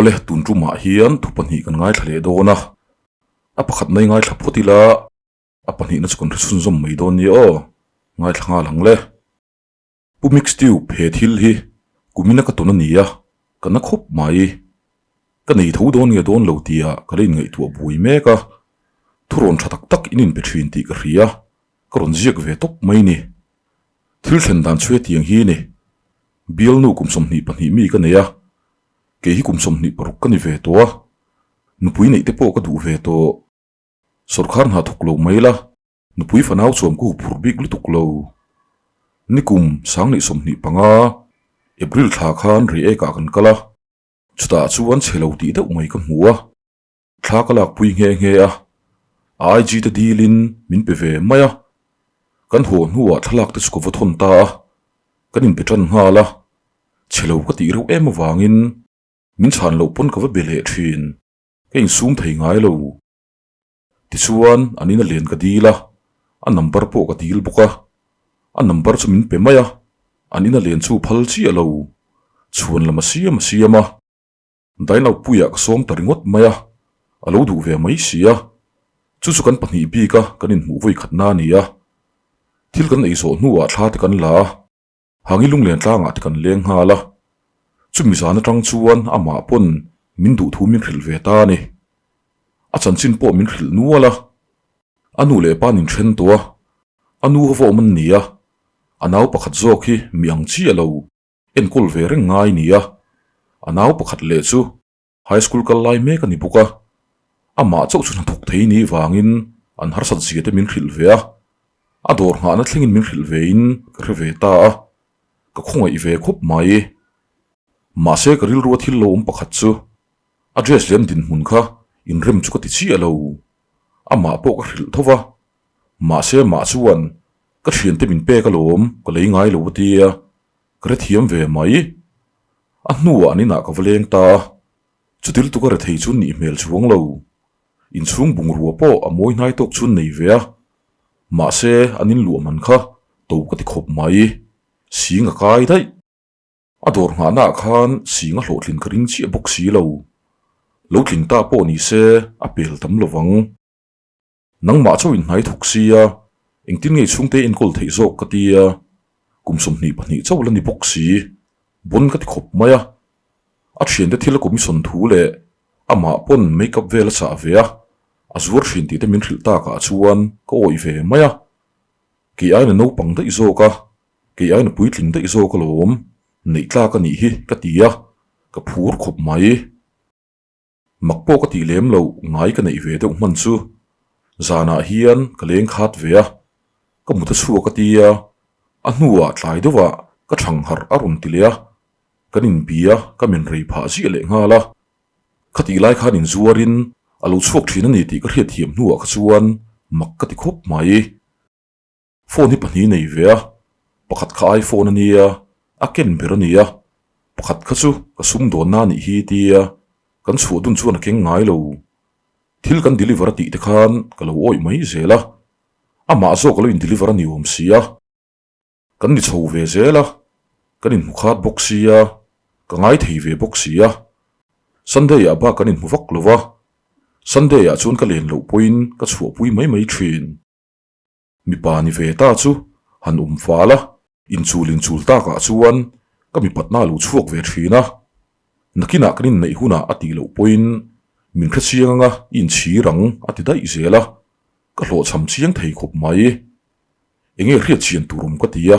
Awle, tun tumah hian thu pahnih kan ngaithla leh dawn a, a pakhatna i ngaithla phawt ila, a pahnihna chu kan hre chhunzawm mai dawn nia aw, ngaithla nghal ang le. Pu Mixtube he thil hi kumina ka tawn a ni a, ka na khawp mai. Ka nei tho dawn nge dawn lo tia ka la inngaihtuah buai mek a, thurawn tha tak tak in inpe thin tih ka hria, ka rawn ziak ve tawp mai ni. Thil thlen dan chhuia tiang hi ni. Bialnu kum 22 mi ka nei a, kei hi kum 26 ka ni ve tawh a, nupui neih te pawh ka duh ve tawh. Sawrkhar hna thawk lo mai la. Nupui fanau chuam ka huphurh bik lutuk lo. Nikum 2025, April thla khan Reiek-ah kan kal a, chutah chuan chhe lo tih deuh mai ka hmu a, thla ka lakpui nghe nghe a, a IG te dilin min pe ve mai a, kan haw hnuah thlalak te chu ka va thawn ta a, kan inpe tan nghal a, chhe lo ka tih reuh em avangin min chhan loh pawn ka va be leh thin, ka insum thei ngai lo. Tichuan, an ina len ka dil a, a number pawh ka dil bawk a. A number chu min pe mai a, an ina len chu phal chiah lo. Chhuan lam a siam a siam a. Dainaupuiah ka sawm ta ringawt mai a, a lo duh ve mai si a. Chu chu kan pahnih bik a, kan inhmuh vawi khatna a ni a. Thil kan ei zawh hnuah thla te kan la a. Hangi lunglen tlangah te kan leng nghal a, chumi zan atang chuan amah pawn min duh thu min hrilh ve ta a ni. A chanchin pawh min hrilh nual a, a nu leh pa nin then tawh a, a nu ho va awm an ni a, a nau pakhat zawk hi mi ang chiah lo enkawl ve reng ngai ni a, a nau pakhat leh chu High school kal lai mek a ni bawk a, amah chauh chu hnathawk thei ni vangin an harsat zia te min hrilh ve a, a dawr nghahna thlengin min hrilh ve in ka hre ve ta a, ka khawngaih ve khawp mai. Mahse ka rilrua thil lo awm pakhat chu a dress lem dinhmun kha inrem chu ka ti chiah lo, amah pawh ka hrilh tho va, mahse mah chuan ka thiante min pek alawm ka lei ngai lo a tia, Ka hrethiam ve mai. A hnuah an inah ka va leng ta a, chutil tuka rethei chu nih hmel chuang lo. Inchhung bungrua pawh a mawi hnai tawk chu nei ve a, mahse an inluah man kha to ka ti khawp mai. Sing a kai daih. A dawr nghahnaah khan sing a hlawhtlin ka ring chiah bawk si lo. Lo tling ta pawh ni se a pel tam lo vang. Nangmah chauh in hnai thawk sia, engtin nge chhungte enkawl theih zawk ka tia, kum 22 chauh la ni bawk si, bon ka ti khawp mai a. A thiante thil a commission thu leh amah pawn make up vel a chah ve a, a zuar thin tih te min hrilh takah chuan ka awih ve mai a. Kei aina naupang daih zawk a, kei aina puitling daih zawk alawm, neih tlak a nih hi ka ti a, ka phur khawp mai. Mak pawh ka tih lem loh ngai ka neih ve deuh hman chu zanah hian ka leng khat ve a, ka mut a chhuak a tia, a hnuah tlai deuhah ka thang harh a rawn ti leh a, kan inbia ka min rei phah ziah leh nghal a, khatih lai khan inzuarin a lo chhuak thin a ni tih ka hriatthiam hnuah kha chuan mak ka ti khawp mai. Phone hi pahnih nei ve a, pakhat kha iPhone a nia, a ken ber a nia, pakhat kha chu ka sum dawnna a nih hi tia kan chhuah dun chuan a keng ngai lo. Thil kan deliver a tih te khan ka lo awih mai zel a, amah zawk a lo in deliver a ni awm si a. Kan ni chho ve zel a, kan inhmu khat bawk sia, ka ngai thei ve bawk si a. Sunday ah bak kan inhmu vak lo va, Sunday ah chuan ka len loh pawhin ka chhuahpui mai mai thin. Mipa ni ve ta chu han um fal a, inchul inchul takah chuan ka mipatna a lo chhuak ve thin a. Nakinah kan inneih hunah a tih loh pawhin min hre chiang anga i inchhir ang a ti daih zel a, ka hlawhchham chiang thei khawp mai. Enge hriat chian tur awm ka ti a,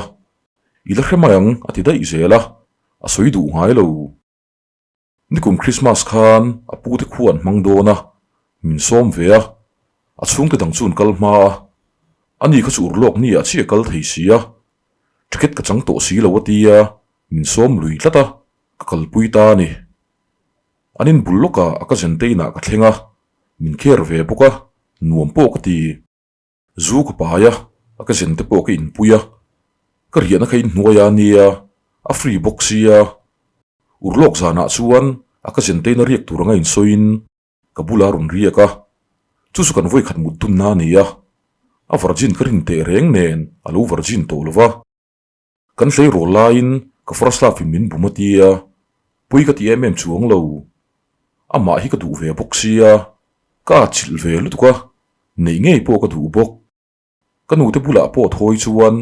i la hre mai ang a ti daih zel a, a sawi duh ngai lo. Nikum Christmas khan a pute khu an hmang dawn a, min sawm ve a, a chhungte dang chu an kal hma a, ani kha chu urlawk ni ah chiah kal thei si a, ticket ka chang tawh si lo a tia, min sawm lui tlat a, ka kalpui ta a ni. An in bul lawkah a ka zente inah ka thleng a, min care ve bawk a, nuam pawh ka ti. Zu ka pai a, a ka zen te pawh ka inpui a, ka riahna kha inhnuai a nia, a free bawk sia. Urlawk zanah chuan a ka zen tein a riak tur anga insawiin ka bulah a rawn riak a, chu chu kan vawikhat mut dunna a ni a, a virgin ka rin teh reng nen a lo virgin tawh lo va. Kan hleirawl laiin ka first love in min bum a tia, pui ka ti em em chuang lo. Amah hi ka duh ve bawk sia, ka atchilh ve lutuk a, neih ngei pawh ka duh bawk. Ka nute bulah pawh thawi chuan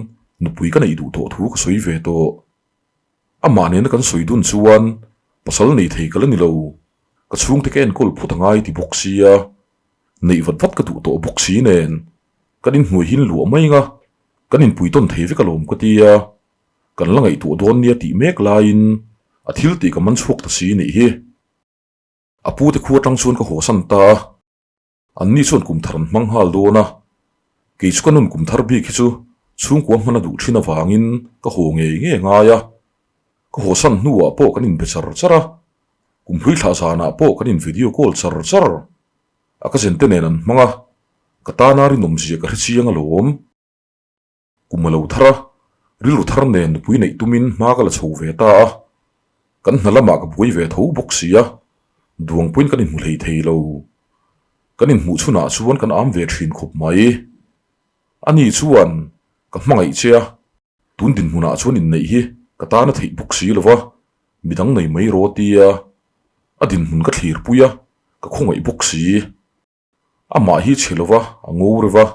nupui ka neih duh tawh thu ka sawi ve tawh. Amah nena kan sawi dun chuan pasal nei thei ka la ni lo, ka chhungte ka enkawl phut a ngai ti bawk sia, neih vat vat ka duh tawh bawk si nen kan inhnuai hin luah mai anga kan inpui tawn thei vek alawm ka tia, kan la ngaihtuah dawn nia tih mek laiin a thil tih ka man chhuak ta si nih hi. A pute khu atang chuan ka haw san ta a. Anni chuan kum thar an hmang nghal dawn a, kei chu ka nun kum thar bik hi chu chhungkua hman a duh thin avangin ka haw ngei ngei ngai a. Ka haw san hnuah pawh kan inbe char char a, kum hlui thlah zanah pawh kan in video call char char. A cousin te nen an hmang a, ka tana rinawmzia ka hre chiang alawm. Kum a lo thar a, rilru thar nen nupui neih tumin hma ka la chho ve ta a, kan hna lamah ka buai ve tho bawk si a, duang pawhin kan inhmu hlei thei lo. Kan inhmuh chhunah chuan kan am ve thin khawp mai. Ani chuan ka hmangaih che a, tun dinhmunah chuan inneih hi ka tan a theih bawk si lo va, midang nei mai rawh tia a dinhmun ka thlirpui a, ka khawngaih bawk si. Amah hi chhe lova, a ngo reuh a,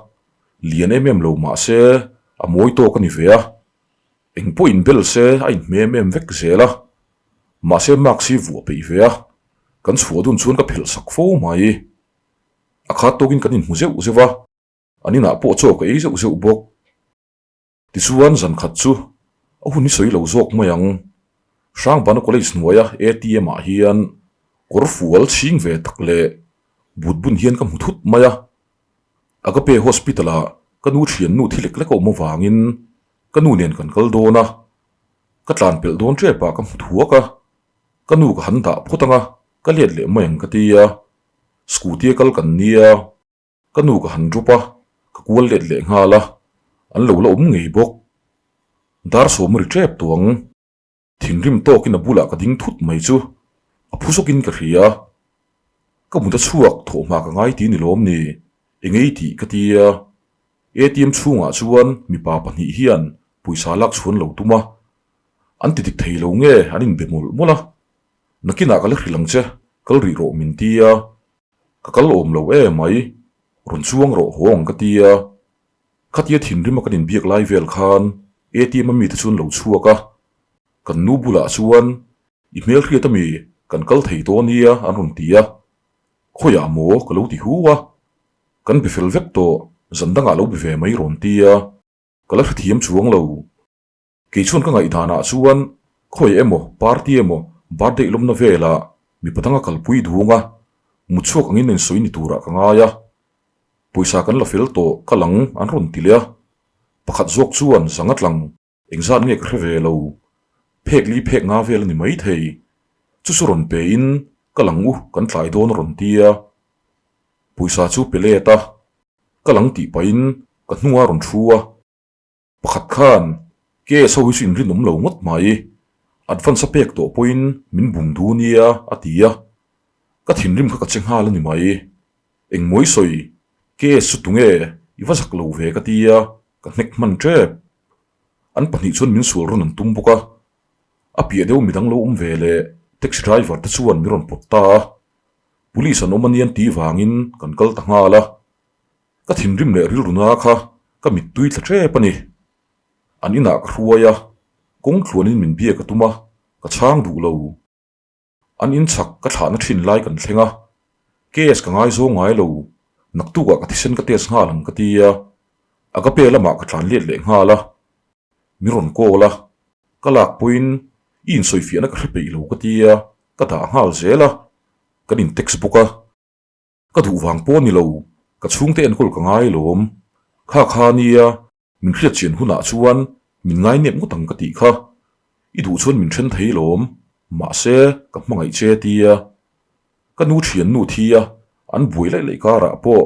lian em em lo mah se a mawi tawk a ni ve a, eng pawh inbel se a inhme em em vek zel a, mahse mask hi vuah peih ve a, kan chhuah dun chuan ka phelh sak fo mai. A khat tawkin kan inhmu zeuh zeuh a, an inah pawh chaw ka ei zeuh zeuh bawk. Tichuan zan khat chu a hun hi sawi lo zawk mai ang. Hrangbana College hnuaia ATM ah hian kawr fual chhing ve tak leh but bun hian ka hmu thut mai a. Agape Hospital ah ka nu thiannu thi lek lek a awm avangin ka nu nen kan kal dawn a. Ka tlan pelh dawn tep ah ka hmu thuak a. Ka nu ka han dah phawt ang a, ka let leh mai ang ka ti a. Scooty a kal kan nia. Ka nu ka han drop a, ka kual let leh nghal a, an lo la awm ngei bawk. Dar sawm ri tep tawh ang. Thinrim tawkin a bulah ka ding thut mai chu a phu zawkin ka hria. Ka mut a chhuak thawhhma ka ngai ti ni lawm ni, engei tih ka ti a. ATM chhungah chuan mipa pahnih hian pawisa lak chhuan lo tum a, an ti dik thei lo nge an inbe mawlh mawlh a. Nakinah ka la hrilh ang che, kal rih rawh min ti a. Ka kal awm lo e mai, rawn chuang rawh haw ang ka ti a. Khatia thinrima kan inbiak lai vel khan ATM a mite chu an lo chhuak a, kan nu bulah chuan i hmelhriat ami kan kal thei tawh ania an rawn ti a. Khawiah maw ka lo ti hu a, kan be fel vek tawh zan dangah lo be ve mai rawn ti a, ka la hrethiam chuang lo. Kei chuan ka ngaihdanah chuan khawi emaw, party emaw, birthday lawmna velah mipa danga kalpui duang a, mutchhuak angin a insawi ni turah ka ngai a. Pawisa kan la fel tawh ka lang an rawn ti leh a. Pakhat zawk chuan zanga tlang engzat nge ka hre ve lo, phek li phek nga vel a ni maithei. Chu chu rawn pe in ka lang u kan tlai dawn a rawn ti a. Pawisa chu pe let a, ka lang tih pahin ka hnunga rawn thu a. Pakhat khan case ho hi chu inrinawm lo ngawt mai, advance a pek tawh pawhin min bum du nia a ti a, ka thinrim kha ka che nghal a ni mai. Engmawi sawi, case chu tunge i va zak lo ve ka ti a, ka hnek hman tep. An pahnih chuan min sual rawn an tum bawk a, a piah deuh midang lo awm ve leh taxi driver te chuan min rawn pawt ta a, police an awm a nia an tih vangin kan kal ta nghal a. Ka thinrim leh rilru na kha ka mittui tla tep a ni. An inah ka hruai a, kawng thluanin min biak a tum a, ka chhang duh lo. An in chhak ka thlahna thin lai kan thleng a, case ka ngaizawng ngai lo, naktukah ka thisen ka test nghal ang ka ti a, Agape lamah ka tlan let leh nghal a, min rawn call a, ka lak pawhin i insawifiahna ka hre peih lo ka ti a, ka dah nghal zel a, kan in text bawk a. Ka duh vang pawh ni lo, ka chhungte enkawl ka ngai lawm. Kha kha nia, min hriat chian hunah chuan min ngai nep ngawt ang ka tih kha. I duh chuan min then thei lawm, mahse ka hmangaih che tia. Ka nu thian nu thi a, an buai laih laih karah pawh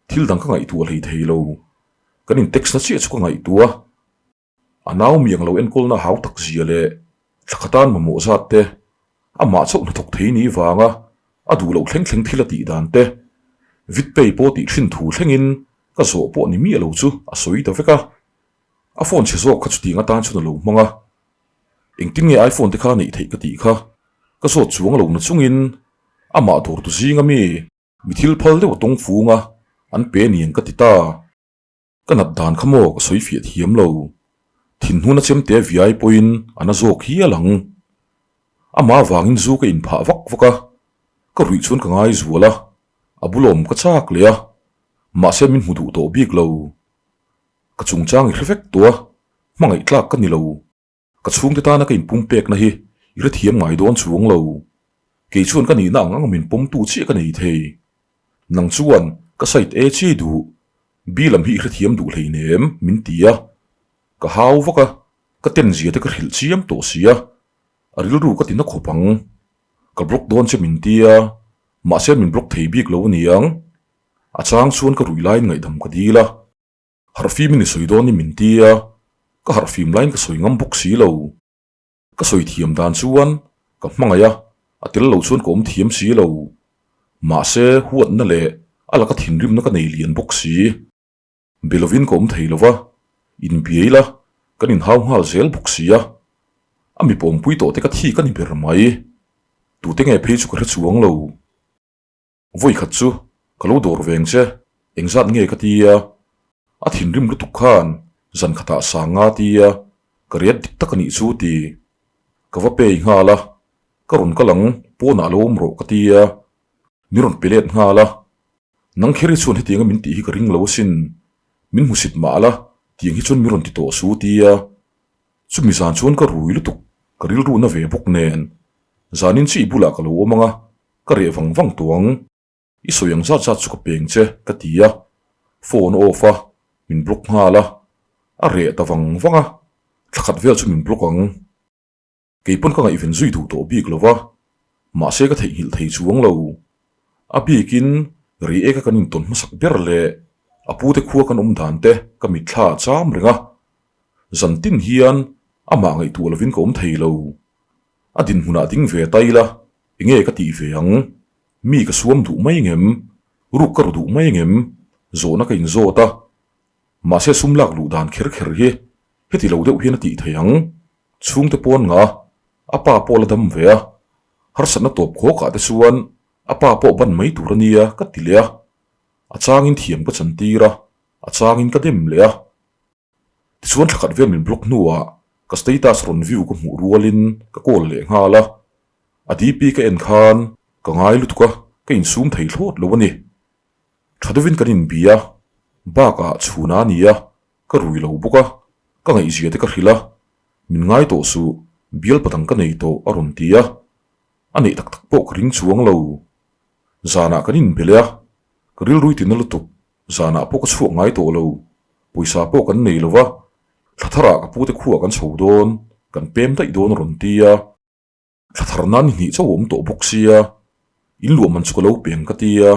thil dang ka ngaihtuah hlei thei lo. Kan in text na chiah chu ka ngaihtuah. A nau miang lo enkawlna hau tak zia leh thla khatan mamawh zat te, amah chauh hnathawk thei ni vanga a duh loh thleng thleng thil a tih dan te, vitpei pawh tih thin thu thlengin ka zawh pawh ni miah lo chu a sawi ta vek a. A phone chhe zawk kha chutiang atan chuan a lo hmang a. Engtin nge iPhone te kha a neih theih ka tih kha ka zawt chuang lo na chungin. Amah dawrtu zinga mi mi thil phal deuh a tawng fung a, an pe niang ka ti ta. Ka nat dan kha maw ka sawi fiah thiam lo. Thinhnuna chemte viai pawhin a na zawk hial ang. Amah avangin zu ka inphah vak vak a, ka ruih chuan ka ngai zual a, a bulawm ka chak leh a, mahse min hmu duh tawh bik lo. Ka chungchang i hre vek tawh a, hmangaih tlak ka ni lo. Ka chhungte tana ka inpumpekna hi i hrethiam ngai dawn chuang lo. Kei chuan ka nihna ang ang min pawmtu chiah ka nei thei. Nang chuan ka side A chi duh, B lam hi i hrethiam duh hleinem min ti a. Ka hau vak a, ka ten zia te ka hrilh chiam tawh si a, a rilru ka ti na khawp ang. Ka block dawn che min ti a, mahse min block thei bik lo aniang. A chang chuan ka ruih laiin ngaihdam ka dil a. Harhfim in i sawi dawn i min ti a, ka harhfim laiin ka sawi ngam bawk si lo. Ka sawi thiam dan chuan ka hmangaih a, a tel lo chuan ka awm thiam si lo. Mahse, huatna leh a laka thinrimna ka nei lian bawk si. Be lovin ka awm thei lo va, inbiai la, kan inhau nghal zel bawk si a. A mi pawmpui tawh te ka thik a ni ber mai. Tute nge phei chu ka hre chuang lo. Vawi khat chu ka lo dawr veng che, engzat nge ka ti a, a thinrim lutuk khan zan khatah sang nga ti a, ka riat dik tak a nih chu ti. Ka va pay nghal a, ka rawn kal ang pawnah lo awm rawh ka ti a, min rawn pe let nghal a, nang kher hi chuan hetianga min tih hi ka ring lo asin, min hmusit mah la tiang hi chuan min rawn ti tawh su ti a, chumi zan chuan ka rui lutuk ka rilru na ve bawk nen zanin chu i bulah ka lo awm ang a, Ka reh vang vang tawh ang, i sawi ang zat zat chu ka peng che ka ti a, phone a off a, min block nghal a, a reh ta vang vang a, thla khat vel chu min block ang. Kei pawn ka ngaihven zui duh tawh bik lo va, mahse ka theihnghilh thei chuang lo. A bikin rei eka kan intawn hmasak ber leh a pute khua kan awm dan te ka mitthla a cham reng a, zan tin hian amah ngaihtuah lovin ka awm thei lo. A dinhmunah ding ve ta ila, enge ka tih ve ang? Mi ka suam duh mai ngem? Ruk ka ru duh mai ngem? Zawhna ka inzawt a. Mahse sum lak luh dan kher kher hi heti lo deuh hian a tih thei ang. Chhungte pawn nga, a pa pawh la dam ve a. Harsatna tawp khawkah te chuan a pa pawh ban mai tur a nia ka ti leh a. A changin thiam ka chantir a, a changin ka dem leh a. Tichuan thla khat vel min block hnuah ka status rawn view ka hmuh rualin ka call leh nghal a, a DP ka en khan ka ngai lutuk a, ka insum thei thlawt lo a ni. Tha deuhin kan inbia, bakah chhuna a ni a, ka rui lo bawk a, ka ngaihzia te ka hrilh a, min ngai tawh suh, bial padang ka nei tawh a rawn ti a, a neih tak tak pawh ka ring chuang lo. Zanah kan inbe leh a, ka rilrui tina lutuk. Zanah pawh ka chhuak ngai tawh lo, pawisa pawh kan nei lo va, thla tharah ka pute khuah kan chho dawn, kan pem daih dawn a rawn ti a. Thla thar nan ni hnih chauh a awm tawh bawk sia, in luah man chu ka lo peng ka ti a,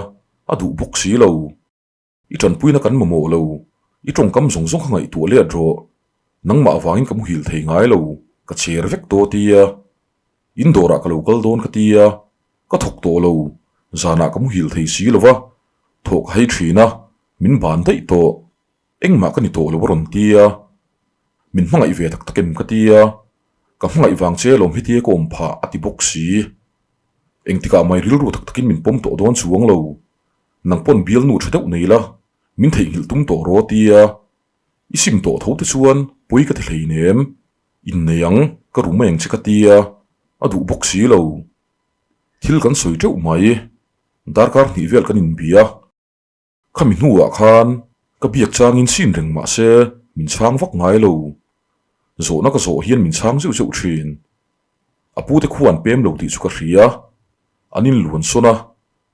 a duh bawk si lo. I tanpuina kan mamawh lo, i tawngkam zawng zawng kha ngaihtuah let rawh, nangmah avangin ka muhil thei ngai lo, ka cher vek tawh a ti a. In dawrah ka lo kal dawn ka ti a, ka thawk tawh lo, zanah ka muhil thei si lo va, thawh ka hei thin a, min ban daih tawh, engmah ka ni tawh lo a rawn ti a, min hmangaih ve tak tak em ka ti a, ka hmangaih vang che lawm hetia ka awm phah a ti bawk si. Engtikah mai rilru tak takin min pawm tawh dawn chuang lo, nang pawn bialnu tha deuh nei la, min theihnghilh tum tawh rawh a ti a, i sim tawh tho te chuan pawi ka ti hleinem. Innei ang, ka ru mai ang che ka ti a, a duh bawk si lo. Thil kan sawi teuh mai, darkar hnih vel kan inbia. Khami hnuah khan ka biak changin sin reng mah se min chhang vak ngai lo. Zawhna ka zawh hian min chhang zeuh zeuh thin. A pute khu an pem lo tih chu ka hria. An inluan sawn a,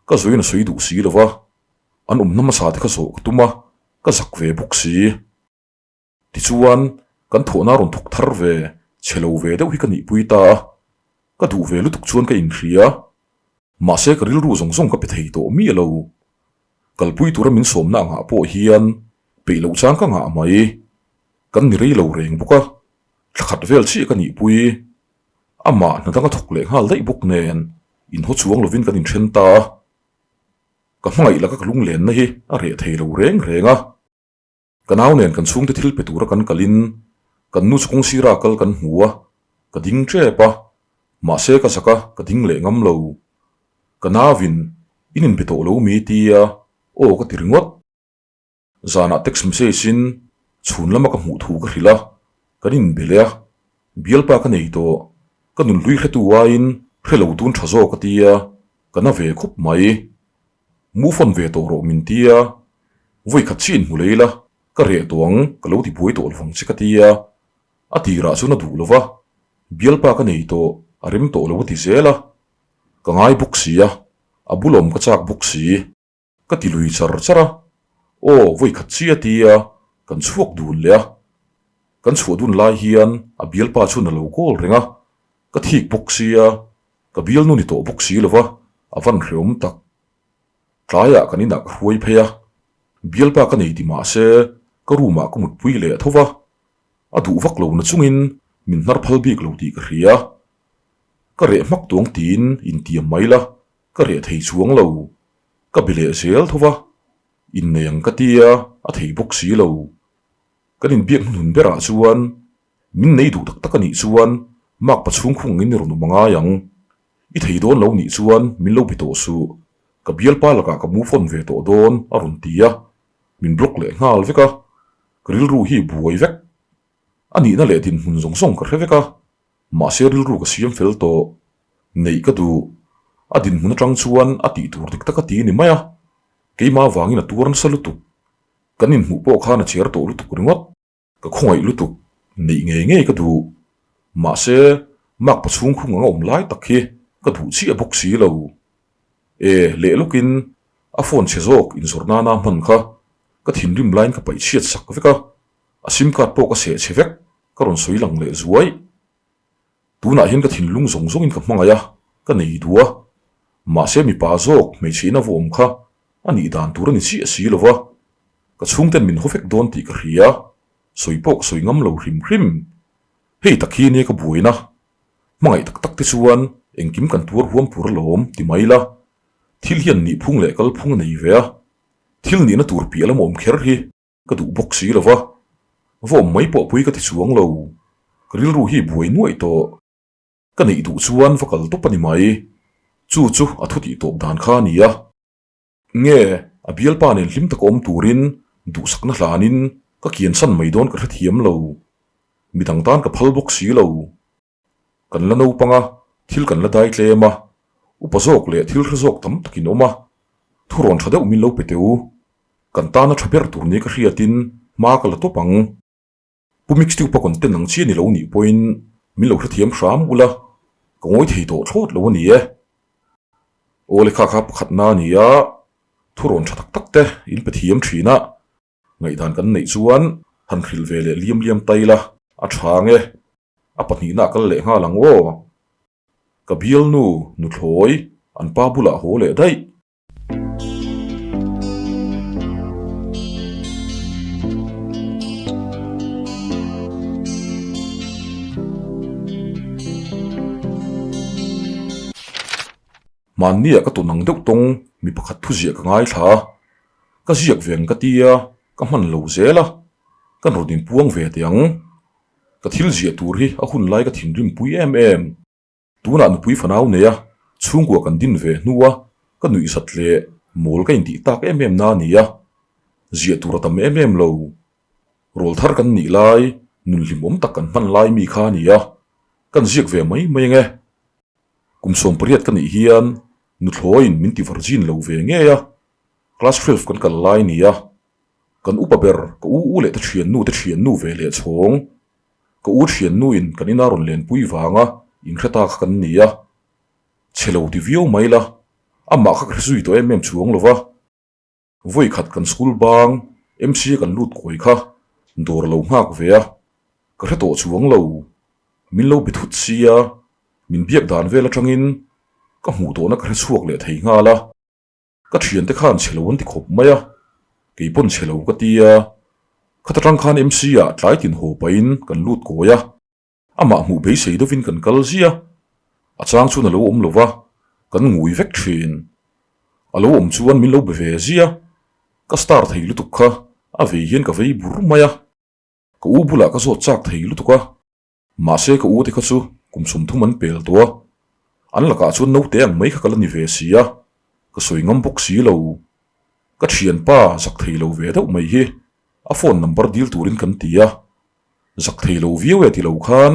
ka zawin a sawi duh si lo va. An awmna hmasa te kha zawh ka tum a, ka zak ve bawk si. Tichuan, kan thawhna rawn thawk thar ve, chhe lo ve deuh hi ka nihpui ta a, ka duh ve lutuk chuan ka inhria. Mahse ka rilru zawng zawng ka pe thei tawh miah lo. Kalpui tura min sawmna angah pawh hian peih loh chang ka ngah mai. Kan ni rei lo reng bawk a, thla khat vel chiah ka nihpui. Amah hna danga thawk leh nghal daih bawk nen inhaw chuang lovin kan inthen ta a. Ka hmangaih laka ka lunglenna hi a reh thei lo reng reng a. Ka nau nen kan chhungte thil pe tura kan kalin kan nu chu kawng sira kal kan hmu a, ka ding tep a, mahse ka zak a, ka ding leh ngam lo. Ka nauvin in inbe tawh lo mi tia aw ka ti ringawt. Zanah text message in chhun lama ka hmuh thu ka hrilh a, kan inbe leh a, bialpa ka nei tawh, ka nunhlui hretu aiin hre lo tun tha zawk a tia ka na ve khawp mai. Move on ve tawh rawh min tia, vawi khat chiah inhmu lei la, ka reh tawh ang ka lo ti buai tawh lovang che ka tia, a tirah chuan a duh lova, bialpa ka nei tawh a rem tawh lo a ti zel a, ka ngai bawk si a, a bulawm ka chak bawk si. Ka ti lui char char a, Aw, vawi khat chiah tia kan chhuak dun leh a. Kan chhuah dun lai hian a bialpa chuan a lo call reng a, ka thik bawk sia, ka bialnu ni tawh bawk si lova, a van hreawm tak. Tlaiah kan inah ka hruai phei a, bialpa ka nei ti mah se ka room ah ka mutpui leh tho va, a duh vak lo na chungin min hnar phal bik lo tih ka hria. Ka reh hmak tuang tiin intiam mai la, Ka reh thei chuang lo, ka be leh zel tho va, innei ang ka tia a thei bawk si lo. Kan inbiak hnuhnun berah chuan min nei duh tak tak a nih chuan makpa chhungkhung angin i rawn awm a ngai ang. I thei dawn lo nih chuan min lo be tawh suh, ka bialpa lakah ka move on ve tawh dawn a rawn ti a, min block leh nghal vek a, ka rilru hi buai vek. A nihna leh dinhmun zawng zawng ka hre vek a, Mahse rilru ka siam fel tawh. Neih ka duh. A dinhmun atang chuan a tih tur dik tak a ti ni mai a. Keimah avangin a tuar nasa lutuk. Kan inhmuh pawh khan a cher tawh lutuk ringawt. Ka khawngaih lutuk. Neih ngei ngei ka duh. Mahse makpa chhungkhung anga awm lai tak hi ka duh chiah bawk si lo. E, leh lawkin a phone chhe zawk inzawrh nana hman kha ka thinrim laiin ka paih chhiat sak vek a. A sim card pawh ka seh chhe vek, ka rawn sawi lang leh zuai. Tunah hian ka thinlung zawng zawngin ka hmangaih a, ka nei duh a. Mahse mipa zawk hmeichhe ina va awm kha a nih dan tur a ni chiah si lo va. Ka chhungten min haw vek dawn tih ka hria, sawi pawh ka sawi ngam lo hrim hrim. Hei tak hi nia ka buaina. Hmangaih tak tak te chuan engkim kan tuar huam tur alawm ti mai la. Thil hian nihphung leh kalphung a nei ve a, thil nihna tur piah lam awm kher hi. Ka duh bawk si lo va, va awm mai pawh pui ka ti chuang lo. Ka rilru hi buai nuaih tawh. Ka neih duh chuan va kal tawp a ni mai. Chu chu a thu tih tawp dan kha a ni a. Nge, a bialpa nen hlim taka awm turin duhsakna hlanin ka kiansan mai dawn ka hrethiam lo. Midang tan ka phal bawk si lo. Kan la naupang a, thil kan la dai tlem a, upa zawk leh thil hre zawk tam takin awm a, thurawn tha deuh min lo pe teh u. Kan tana tha ber tur ni ka hriatin hma ka la tawp ang. Pu Mixed upa content ang chian i lo nih pawhin min lo hrethiam hram ula, ka ngawi thei tawh thlawt lo a ni e. Aw lekha kha pakhatna a ni a, thurawn tha tak tak te in pe thiam thin a, ngaihdan kan neih chuan han hrilh ve leh liam liam ta ila a tha ang e. A pahnihna a kal leh nghal ang aw. Ka bialnu nuthlawi an pa bulah haw leh daih. Hmannia ka tawn ang deuh tawng mi pakhat thuziah ka ngaithla a, ka ziak ve ang ka tia ka hman lo zel a, kan rawn inpuang ve teh ang. Ka thil ziah tur hi a hun lai ka thinrim pui em em. Tunah nupui fanau nei a, chhungkua kan din ve hnu a, ka nuih zat leh mawl ka intih tak em em na a ni a. Ziah tur a tam em em lo. Rawl thar kan nih lai, nun hlimawm tak kan hman lai mi kha a ni a. Kan ziak ve mai mai ang e. Kum 18 ka nih hian nuthlawiin min ti virgin lo ve ngei a, class 12 kan kal lai ni a. Kan upa ber, ka u u leh te thiannu te thiannu ve leh chhawng. Ka u thiannu in kan ina rawn lenpui vanga inhre ta kha kan ni a. Chhe lo ti viau mai la, amah kha ka hre zui tawh em em chuang lo va. Vawi khat kan school bang MC a kan lut kawi kha dawr a lo nghak ve a, ka hre tawh chuang lo. Min lo be thut sia, min biak dan vel atangin ka hmuh tawhna ka hre chhuak leh thei nghal a. Ka thiante khan chhe lo an ti khawp mai a, kei pawn chhe lo ka ti a. Khata tang khan MC ah tlai tin haw pahin kan lut kawi a, amah hmuh beisei deuhin kan kal ziah. A chang chuan a lo awm lo va, kan ngui vek thin. A lo awm chuan min lo be ve ziah. Ka star thei lutuk kha a vei hian ka vei bur mai a. Ka u bulah ka zawt chak thei lutuk a. Mahse ka u te kha chu kum 30 an pel tawh a. An lakah chuan naute ang mai kha ka la ni ve si a, ka sawi ngam bawk si lo. Ka thianpa zak thei lo ve deuh mai hi a phone number dil turin kan ti a, zak thei lo viau e ti lo khan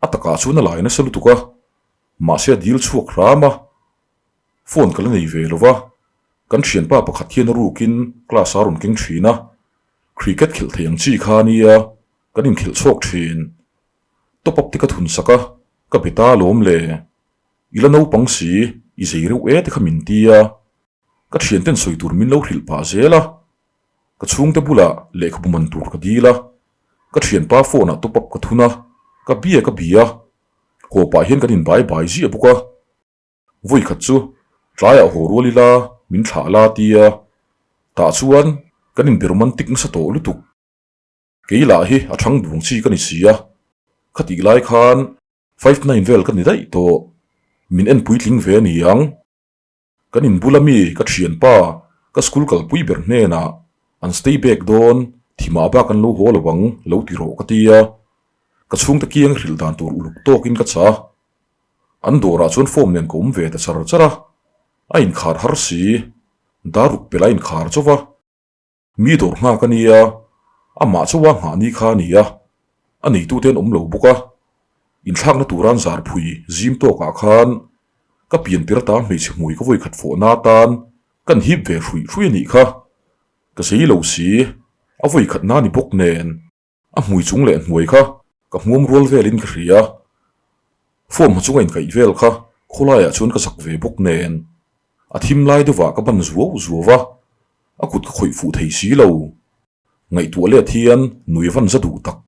a takah chuan a lai nasa lutuk a, mahse a dil chhuak hram a, phone ka la nei ve lo va, kan thianpa pakhat hian a rukin class a rawn keng thin a, cricket khelh thei ang chi kha a nia, kan inkhelh chhawk thin. Top up te ka thun sak a, ka be ta alawm le. I la naupang si, i zei reuh e te kha min ti a. Ka thianten sawi tur min lo hrilh pah zel a. Ka chhungte bulah lehkhabu man tur ka dil a. Ka thianpa phone ah top up ka thun a, ka bia ka bia. Haw pah hian kan inbai bai ziah bawk a. Vawi khat chu tlaiah haw rual ila min thlah la tia. Tah chuan kan inbe romantic nasa tawh lutuk. Kei lah hi a thang bung chi ka ni si a, khatih lai khan 59 vel ka ni daih tawh, min en puitling ve a ni ang. Kan inbula mi ka thianpa ka school kalpui ber hnenah an stay back dawn thimah bak an lo haw lo ang lo ti rawh ka ti a, ka chhungte kiang hrilh dan tur uluk tawkin ka chah a. An dawrah chuan form nen ka awm ve ta char char a, a inkhar har si, dar ruk pelh a inkhar chauh va. Mi dawr nghak a nia, amah chauha nghah ni kha a ni a, a neitute an awm lo bawk a. Inthlakna tura an zar phui zim tawkah khan ka pian tir ata hmeichhe hmui ka vawikhat fawhna atan kan hip ve hruih hruih a nih kha. Ka zei lo si, a vawikhatna a ni bawk nen. A hmui chung leh hnuai kha ka hmuam rual velin ka hria. Form ha chunga inkaih vel kha khawlaiah chuan ka zak ve bawk nen. A thim lai deuhah ka ban zuau zuau va, a kut ka khawih fuh thei si lo. Ngaihtuah let hian nui van za duh tak.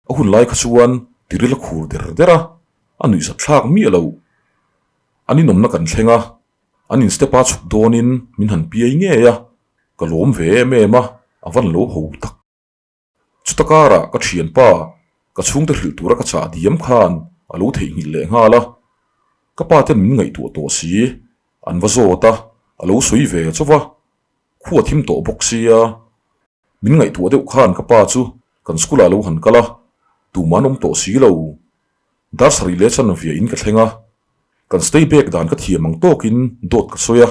A hun lai kha chuan tiril a khur der der a, a nuihzat thlak miah lo. An inawmna kan thleng a, an in step a chhuk dawnin min han piai ngei a, ka lawm ve em em a, a van lo ho tak. Chuta karah ka thianpa ka chhungte hrilh tura ka chah diam khan a lo theihnghilh leh nghal a, ka pa ten min ngaihtuah tawh si, an va zawt a, a lo sawi ve chauh va, khua thim tawh bawk sia. Min ngaihtuah deuh khan ka pa chu kan school ah lo han kal a, tumah an awm tawh si lo. Dar sarih leh chan via in ka thleng a, kan stay back dan ka thiam ang tawkin dawt ka sawi a,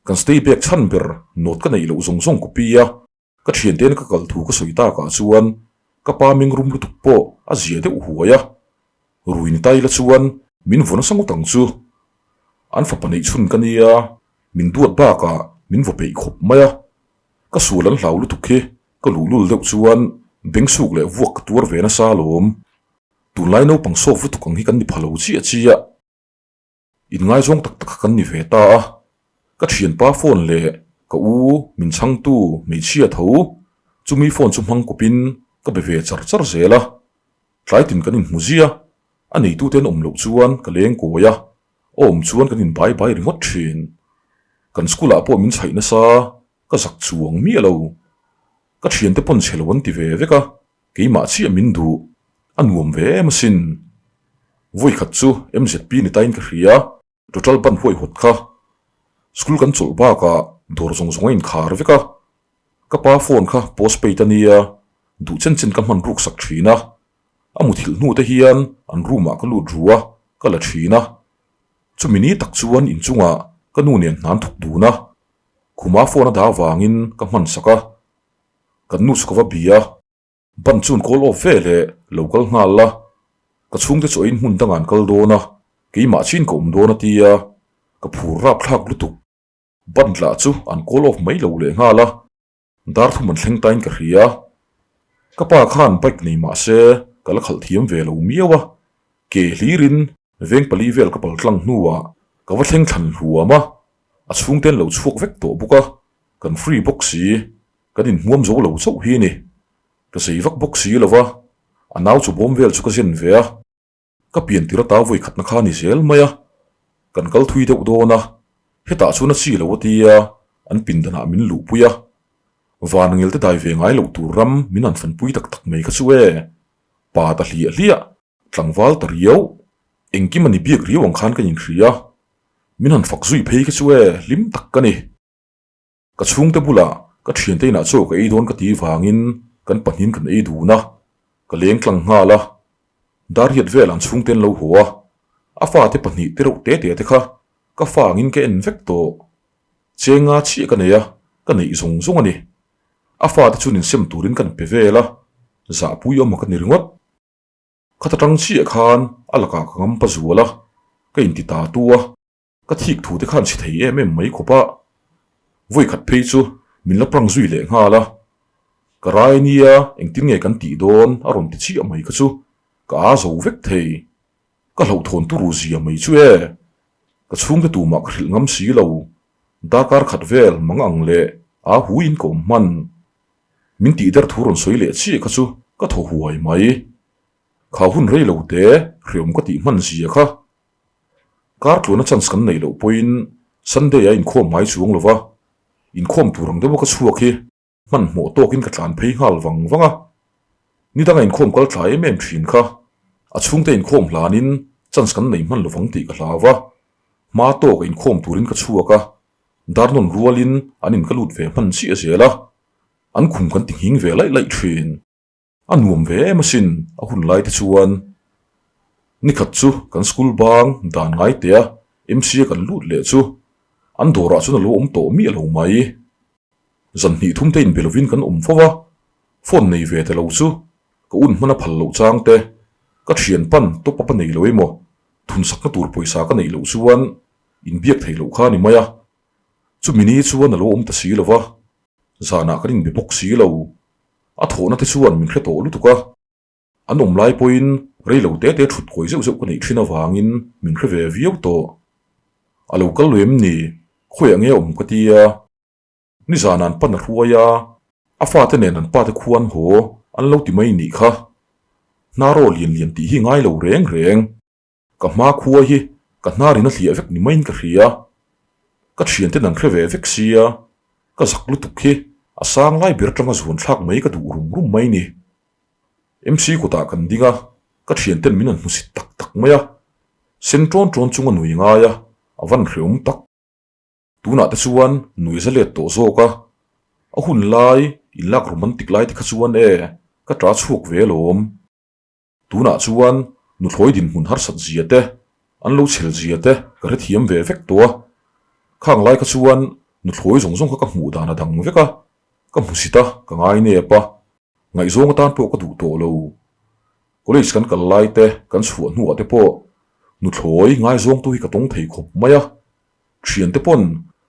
kan stay back chhan ber note ka neih loh zawng zawng copy a, Ka thiante'n ka kal thu ka sawi takah chuan ka pa meng rum lutuk pawh a zia deuh huai a, rui ni ta ila chuan min vaw nasa ngawt ang chu. An fapa neih chhun ka nia, min duat bakah min vaw peih khawp mai a. Ka sual an hlau lutuk hi ka luhlul deuh chuan beng suk leh vuak ka tuar ve nasa alawm. Tunlai naupang sawf lutuk ang hi kan ni pha lo chiah chiah. Inngaizawng tak tak kha kan ni ve ta a, ka thianpa phone leh ka u min chhangtu hmeichhia tho chumi phone chu hmang kawpin ka be ve char char zel a, tlai tin kan inhmu zia, a neitute an awm loh chuan ka leng kawi a, a awm chuan kan inbai bai ringawt thin. Kan school ah pawh min chhaih nasa, ka zak chuang miah lo. Ka thiante pawn chhe lo an ti ve vek a, Keimah chiah min duh, a nuam ve em asin. Vawikhat chu MZP ni tain ka hria, total ban huaihawt kha. School kan chawlh bakah dawr zawng zawng a inkhar vek a. Ka pa phone kha postpaid a nia, duh chen chen ka hman ruk sak thin a. A muthilh hnu te hian an room ah ka lut ru a, ka la thin a. Chumi ni tak chuan inchungah ka nu nen hnan thawk dun a. Khuma phone a dah avangin ka hman sak a. Kan nu chu ka va bia. Ban chuan call off ve leh lo kal nghal la, ka chhungte chu eiin hmun dangah an kal dawn a, keimah chin ka awm dawn a tia, ka phur rapthlak lutuk. Ban lah chu an call off mai lo leh nghal a, dar thum an thleng tain ka hria. Ka pa khan bike nei mah se ka la khalh thiam ve lo miau a, ke hlirin veng pali vel ka pal tlang hnuah ka va thleng thlan hluam a, a chhungte an lo chhuak vek tawh bawk a. Kan free bawk si, kan inhmuam zo lo chauh hi a ni. Ka zei vak bawk si lo va, a nau chu bawm vel chu ka zen ve a. Ka pian tir ata vawi khatna kha a ni zel mai a, kan kal thui deuh dawn a, hetah chuan a chi lo a tia, an pindanah min luhpui a. Van ngel te dai ve ngai loh tur ram min han fanpui tak tak mai kha chu e, pa ta hliah hliah, tlangval ta riau, engkim a ni biak riau ang khan ka inhria. Min han fak zui phei kha chu e, hlim tak ka ni. Ka chhungte bulah ka thiante inah chaw ka ei dawn ka tih vangin kan pahnin kan ei dun a, ka leng tlang nghal a. Dar hiat velah an chhungte an lo haw a. A fate pahnih te reuh te te te kha ka fa angin ka en vek tawh. Chenga chiah ka nei a, ka neih zawng zawng a ni. A fate chuan insem turin kan pe vel a, zahpui awm a ka ni ringawt. Khata tang chiah khan a lakah ka ngam pa zual a, ka inti ta tu a, ka thik thu te khan chhe thei em em mai khawp a. Vawi khat phei chu min la prank zui leh nghal a, ka rai nia engtin nge kan tih dawn a rawn ti chiah mai kha chu ka aa zo vek thei. Ka hlauhthawn turu zia mai chu e. Ka chhungte tumah ka hrilh ngam si lo. Darkar khat vel mang ang leh aa huiin ka awm hman. Min tih der thu rawn sawi leh chiah kha chu ka thaw huai mai. Kha hun rei lo te hreawm ka tih hman zia kha. Kar tluana chance kan neih loh pawhin Sunday a inkhawm ngai chuang lo va, inkhawm tur ang deuha ka chhuak hi Hmanhmawh tawkin ka tlan phei nghal vang vang a, ni danga inkhawm kal tla em em thin kha a chhungte inkhawm hlanin chance kan nei hman lovang tih ka hlau va, hma tawk a inkhawm turin ka chhuak a, dar nawn rualin an in ka lut ve hman chiah zel a, an khum kan ti nghing ve laih laih thin. A nuam ve em asin a hun lai te chuan. Nikhat chu kan school bang dan ngai teh a MCA kan lut leh chu an dawrah chuan a lo awm tawh miah lo mai. Zan hnih thum te inbe lovin kan awm fo va, phone nei ve ta lo chu ka un hman a phal loh chang te, ka thian pan top up a nei lo emaw thunsakna tur pawisa ka neih loh chuan inbiak theih loh kha a ni mai a. Chumi ni chuan a lo awm ta si lo va, zanah kan inbe bawk si lo. A thawhna te chuan min hre tawh lutuk a, an awm lai pawhin rei lo te te thut kawi zeuh zeuh ka neih thin avangin min hre ve viau tawh. A lo kal lo em ni? Khawiah nge a awm ka ti a. Nizan an pan a hruai a, a fate nen an pate khuan haw an lo ti mai nih kha. Hnar aw lian lian tih hi ngai lo reng reng. Ka hma khua hi ka hnarin a hliah vek ni maiin ka hria. Ka thianten an hre ve vek sia, ka zak lutuk hi a sang lai ber atanga zuan thlak mai ka duh rum rum mai ni. MC kutah kan ding a, ka thianten min han hmusit tak tak mai a, sen tawn tawn chunga nui ngai a, a van hreawm tak. Tunah te chuan nui za let tawh zawk a, a hun lai inlak romantic lai te kha chuan e, ka ta chhuak ve alawm. Tunah chuan nuthlawi dinhmun harsat zia te, an lo chhel zia te ka hrethiam ve vek tawh a. Khang lai kha chuan nuthlawi zawng zawng kha ka hmuh dan a dang vek a, ka hmusit a, ka ngai nep a, ngaihzawng atan pawh ka duh tawh lo. College kan kal lai te, kan chhuah hnuah te pawh nuthlawi ngaizawngtu hi ka tawng thei khawp mai a. Thiante pawn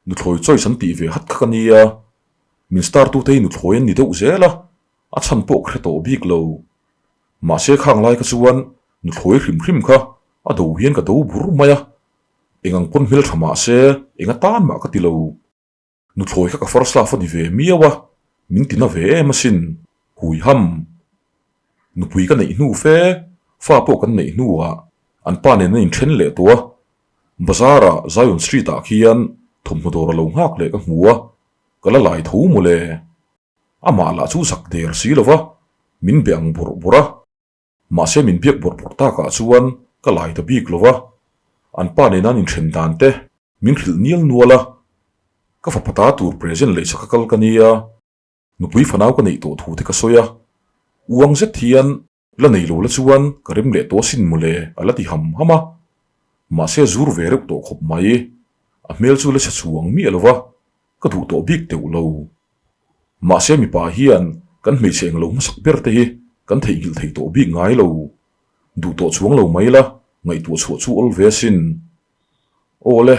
nuthlawi choice an tih ve hat kha ka nia, min star tute hi nuthlawi an ni deuh zel a, A chhan pawh ka hre tawh bik lo. Mahse khang lai kha chuan nuthlawi hrim hrim kha a do hian ka do bur mai a. Eng ang pawn hmeltha mah se eng atan mah ka ti lo. Nuthlawi kha ka first love a ni ve miau a, min ti na ve em asin. Hui ham. Nupui ka neih hnu fe, fa pawh kan neih hnuah an pa nen an inthen leh tawh a. Bazar ah Zion Street ah khian thawmhnaw dawr a lo nghak leh ka hmu a, ka la lai tho mawle. Amah lah chu zak der si lo va, min be ang bawrh bawrh a. Mahse min biak bawrh bawrh takah chuan ka lai ta bik lo va, an pa nena an inthen dan te min hrilh nial nual a. Ka fapa ta tur present lehchaka kal ka nia, nupui fanau ka neih tawh thu te ka sawi a. Uang zet hian La nei lo la chuan ka rem leh tawh asin mawle a la ti ham ham a. Mahse zur ve reuh tawh khawp mai. A hmel chu la chhe chhuang miah lo va, ka duh tawh bik teuh lo. Mahse mipa hian kan hmeichhe englo hmasak ber te hi kan theihnghilh thei tawh bik ngai lo. Duh tawh chuang lo mai la, ngaihtuah chhuah chu awl ve asin. Aw le,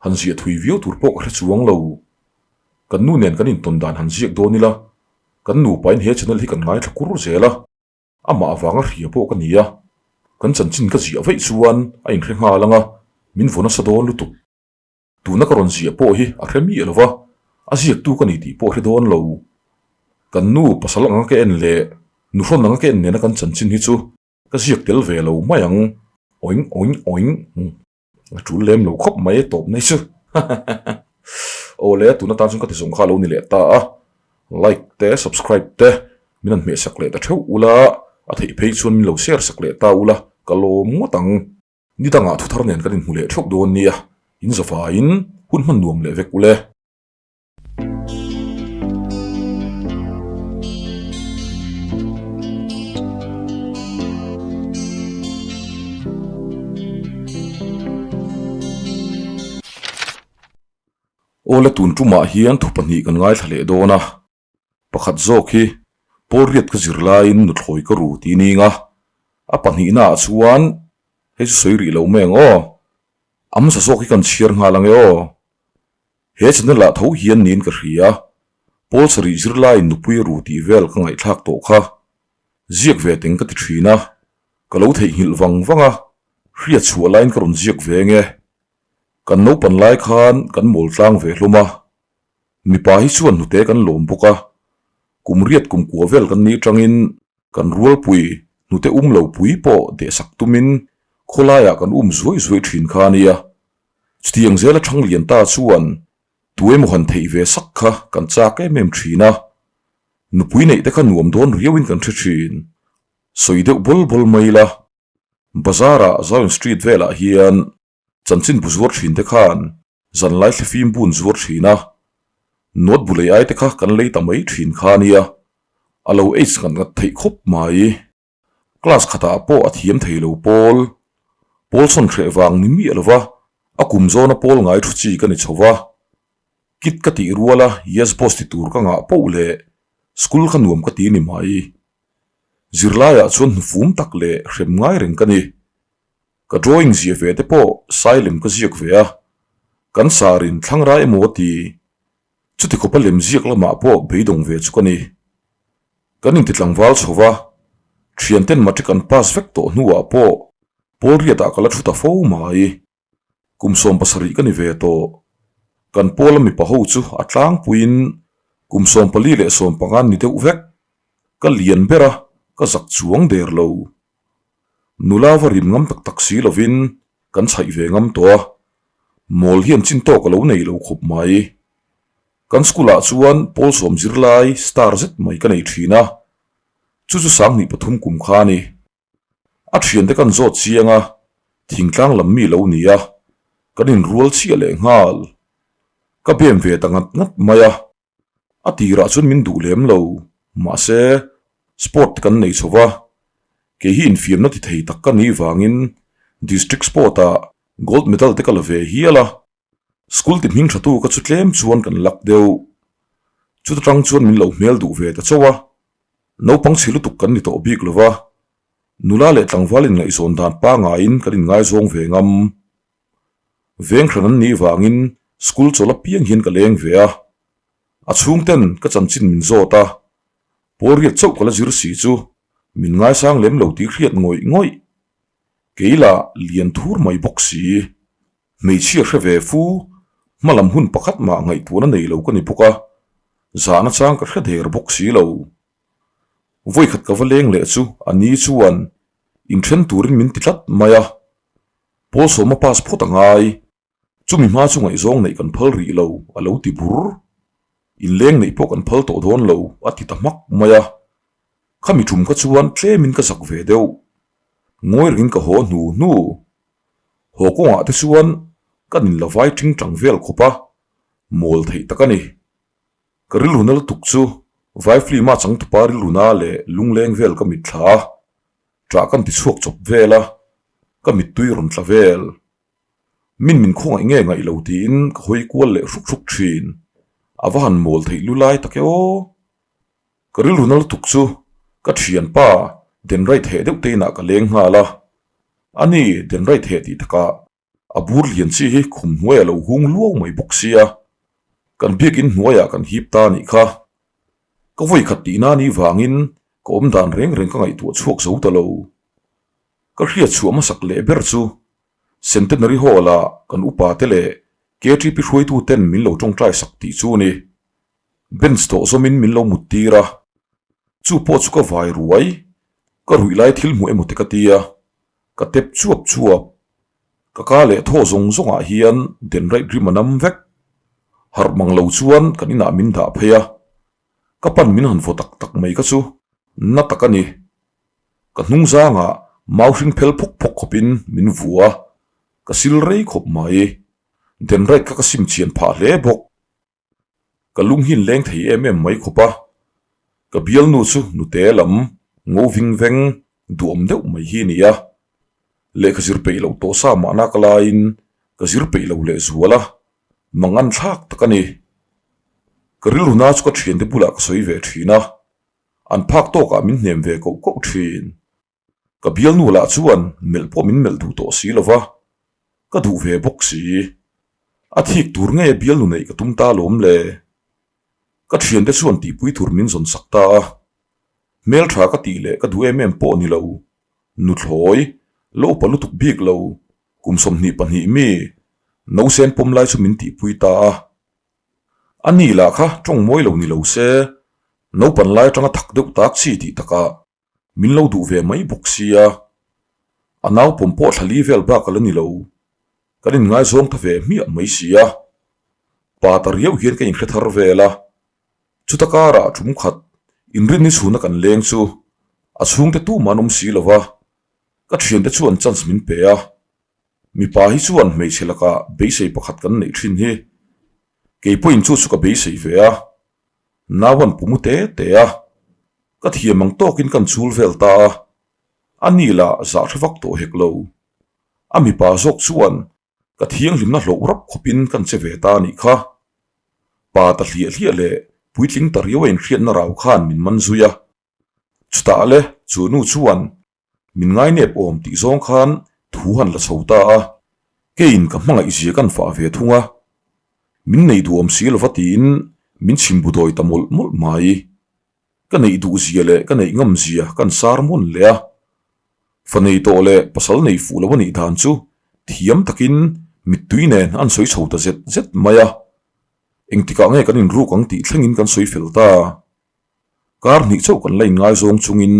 han ziah thui viau tur pawh ka hre chuang lo. Kan nu nen kan intawn dan han ziak dawn ila, Kan nupain he channel hi kan ngaithla kur zel a, amah avanga hria pawh ka ni a, kan chanchin ka ziah vaih chuan a inhre nghal ang a, min vaw nasa dawn lutuk. Tuna ka rawn ziah pawh hi a hre miah lo va, a ziaktu ka ni tih pawh a hre dawn lo. Kan nu pasal anga ka en leh nuhrawn anga ka en nena kan chanchin hi chu ka ziak tel ve lo mai ang. Oing oing oing. A tul lem lo khawp mai tawp mai chu. Aw le, tuna tan chuan ka ti zawng kha a lo ni leh ta a. Like te, subscribe te min han hmehsak leh ta theuh ula, a theih phei chuan min lo share sak leh ta ula, ka lawm ngawt ang. Ni dangah thuthar nen kan inhmu leh theuh dawn nia, in zavaiin hun hman nuam leh vek ule. Awle tun tumah hian thu pahnih kan ngaithla leh dawn a, pakhat zawk hi Paul riat ka zir laiin nuthlawi ka ru tih ning a, a pahnihna ah chuan hei chu sawi rih lo mai ang aw, a hmasa zawk hi kan chhiar nghal ang e aw. He channel ah tho hian niin ka hria, Paul sarih zir laiin nupui a ru tih vel ka ngaihthlak tawh kha, ziak ve teng ka ti thin a, ka lo theihnghilh vang vang a, hriat chhuah laiin ka rawn ziak ve nge. Kan naupan lai khan kan mawl tlang ve hlawm a, mipa hi chuan hnute kan lawm bawk a, kum riat kum kua vel kan nih atangin kan rualpui hnute um lo pui pawh dehsak tumin khawlaiah kan um zuai zuai thin kha a nia. Chutiang zela thang lian ta chuan tu emaw han theih ve sak kha kan chak em em thin a, nupui neih te kha nuam dawn riauin kan hre thin. Sawi deuh bawl bawl mai la, Bazar-ah Zion Street velah hian Chanchin bu zuar thin te khan zanlai thlifim bun zuar thin a, note bu lei ai te kha kan lei ta mai thin kha nia, a lo age ngat ngat theih khawp mai. Class khatah pawh a thiam thei lo pawl, pawl sawn hreh vang ni miah lova a kum zawna pawl ngai thu chi ka ni chho va, kit ka tih ruala yes boss ti tur ka ngah poh leh school kha nuam ka ti ni mai. Zirlaiah chuan hnufum tak leh hrem ngai reng ka ni. Ka drawing ziah ve te pawh sai lem ka ziak ve a, kan sarin thlangra emaw a ti. Chuti khawpa lem ziak lamah pawh beidawng ve chu ka ni. Kan inti tlangval chho va, thianten matric an pass vek tawh hnuah pawh pawl riatah ka la thu ta fo mai. Kum 70 ka ni ve tawh. Kan pawla mipa ho chu a tlangpuiin kum 14 leh 15 an ni deuh vek. Ka lian ber a, ka zak chuang der lo. Nula va rim ngam tak tak si lovin kan chhaih ve ngam tawh a, mawl hian chin tawk a lo nei lo khawp mai. Kan school ah chuan pawl sawm zirlai star zet mai ka nei thin a, chu chu 2003 kum kha a ni. A thiante kan zawt chiang a, thingtlang lam mi lo ni a, kan inrual chiah leh nghal. Ka bem ve ta ngat ngat mai a. A tirah chuan min duh lem lo, mahse sport te kan nei chho va, kei hi infiamna ti thei tak ka nih vangin district sport ah gold medal te ka la ve hial a, school ti hming tha tu ka chu tlem chuan kan lak deuh. Chuta tang chuan min lo hmel duh ve ta chauh a, naupang chhi lutuk kan ni tawh bik lo va, nula leh tlangval inngaihzawn dan pangaiin kan inngaizawng ve ngam. Veng hran an nih vangin school chawl apiang hian ka leng ve a, a chhungten ka chanchin min zawt a, pawl riat chauh ka la zir si chu min ngaisang lem lo tih hriat ngawih ngawih. Kei lah lian thur mai bawk si, hmeichhia hre ve fu, hma lam hun pakhat mah ngaihtuahna nei lo ka ni bawk a, zahna chang ka hre der bawk si lo. Vawikhat ka va leng leh chu a ni chuan inthen turin min ti tlat mai a. Pawl sawma pass phawt a ngai. Chumi hma chu ngaihzawng neih kan phal rih lo, a lo ti bur. Inleng neih pawh kan phal tawh dawn lo, a ti ta hmak mai a. Khami tum kha chuan tlemin ka zak ve deuh. Ngawi rengin ka haw hnu hnu. Haw kawngah te chuan kan inla vai ting tang vel khawp a, mawl theih tak a ni. Ka rilruna lutuk chu vai film-a changtupa rilruna leh lungleng vel ka mitthla a. Ṭah kan ti chhuak chawp vel a, ka mittui rawn tla vel. Min min khawngaih nge ngaih lo tiin ka hawi kual leh hruk hruk ṭhin. A va han mawl theih lu lai tak e aw. Ka rilru na lutuk chu ka ṭhianpa Denraih theh deuh te inah ka leng nghal a. Ani Denraih theh tih takah a bur lian chi hi khum hnuai a lo hung luau mai bawk sia, kan biakin hnuaiah kan hip ta anih kha. Ka vawi khat tihna anih vangin ka awm dan reng reng ka ngaihtuah chhuak zo ta lo. Ka hriat chhuah hmasak leh ber chu Centenary Hall-ah kan upa te leh KTP hruaitu ten min lo tawngtai sak tih chu ni. Bench tawh zawmin min lo mut tir a, chu pawh chu ka vai ruai, ka ruih lai thil hmuh emaw te ka tia. Ka tep chuap chuap. Ka ka leh thaw zawng zawngah hian den raih rim a nam vek. Harh mang lo chuan kan inah min dah phei a. Ka pan min han vaw tak tak mai kha chu na tak a ni. Ka hnung zangah mau hring phel phawk phawk khawpin min vua a, ka sil rei khawp mai. Den raih kha ka sim chian phah hle bawk. Ka lung hi leng thei em em mai khawp a, ka bialnu chu nute lam ngo ving veng duhawm deuh mai hi a ni a, lehkha zir peih loh tawh sa mahna ka laiin ka zir peih lo leh zual a. Mangan thlak tak a ni. Ka rilru na chu ka thiante bulah ka sawi ve thin a, an phak tawkah min hnem ve koh koh thin. Ka bialnu lah chuan melh pawh min melh duh tawh si lo va, ka duh ve bawk si. A thik tur nge bialnu neih ka tum ta lawm le? Ka thiante chuan tihpui tur min zawn sak ta a, hmeltha ka tih leh ka duh em em pawh ni lo, nuthlawi, lo upa lutuk bik lo, kum 22 mi, nausen pawm lai chu min tihpui ta a. A ni lah kha tawng mawi lo ni lo se, naupan lai atanga thak deuh tak chi tih takah Min lo duh ve mai bawk sia, a naupawm pawh thla li vel bak a la ni lo, kan inngaizawng ta ve hmiah mai sia. Pa ta riau hian ka inhre thar vel a, chuta karah tum khat inrinni chhuna kan leng chu a chhungte tumah an awm si lo va, ka thiante chuan chance min pe a, mipa hi chuan hmeichhe lakah beisei pakhat kan neih thin hi, keipawhin chu chu ka beisei ve a. Nau an pu mu te te a, ka thiam ang tawkin kan chul vel ta a, a ni lah zah hre vak tawh hek lo. A mipa zawk chuan ka thianghlimna hlauh rap khawpin kan che ve ta a nih kha. Pa ta hliah hliah leh puitling ta riau a inhriatna rau khan min man zui a. Chutah le chu nu chuan Min ngainep awm tih zawng khan thu han la chho ta a, keiin ka hmangaih zia kan fah ve thung a, min nei duh awm si lova tiin min chhim bu dawi ta mawlh mawlh mai. Ka neih duh zia leh ka neih ngam zia kan sar mawn leh a, fa nei tawh leh pasal nei fuh lo a nih dan chu thiam takin mittui nen an sawi chho ta zet zet mai a, engtikah nge kan inruk ang tih thlengin kan sawi fel ta. Kar hnih chauh kan la inngaizawng chungin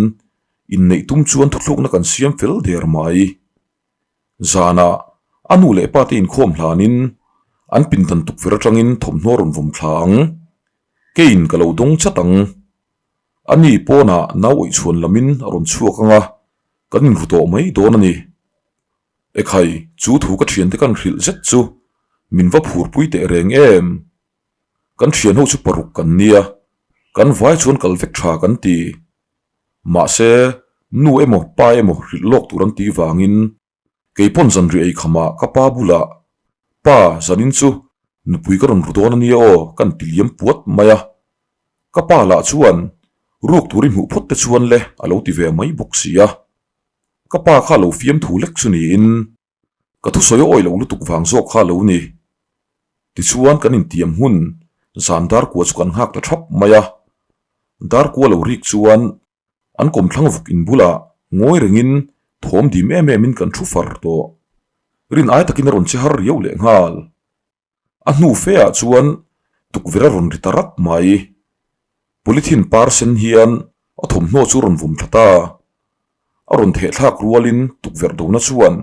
inneih tum chuan thuthlukna kan siam fel der mai. Zanah a nu leh pa te inkhawm hlanin an pindan tukverh atangin thawmhnaw rawn vawm thla ang. Keiin ka lo dawng chat ang. A ni pawnah nau awih chhuan lamin a rawn chhuak ang a, kan inru tawh mai dawn a ni. Ekhai, chu thu ka thiante kan hrilh zet chu min va phurpui teh reng em? Kan thian ho chu paruk kan nia, kan vai chuan kal vek tha kan ti. Mahse, nu emaw pa emaw hrilh lawk tur an tih vangin kei pawn zanriah ei khamah ka pa bulah, Pa, zanin chu nupui ka rawn ru dawn a nia aw kan ti liam puat mai a. Ka pa lah chuan ruk tur i hmuh phawt te chuan le a lo ti ve mai bawk si a. Ka pa kha lo fiamthu lek chu niin Ka thusawi awi lo lutuk vang zawk kha lo ni. Tichuan kan intiam hun zan darkua chu kan nghak ta thap mai a. Darkua lo rik chuan an kawmthlang vuk in bulah ngawi rengin thawm dim em em in kan thu far tawh. Rin ai takin a rawn che har riau leh nghal. A hnu fe ah chuan tukverh a rawn ri ta rak mai. Polythene par sen hian a thawmhnaw chu a rawn vum thla ta. A rawn theh thlak rualin tukverh dona chuan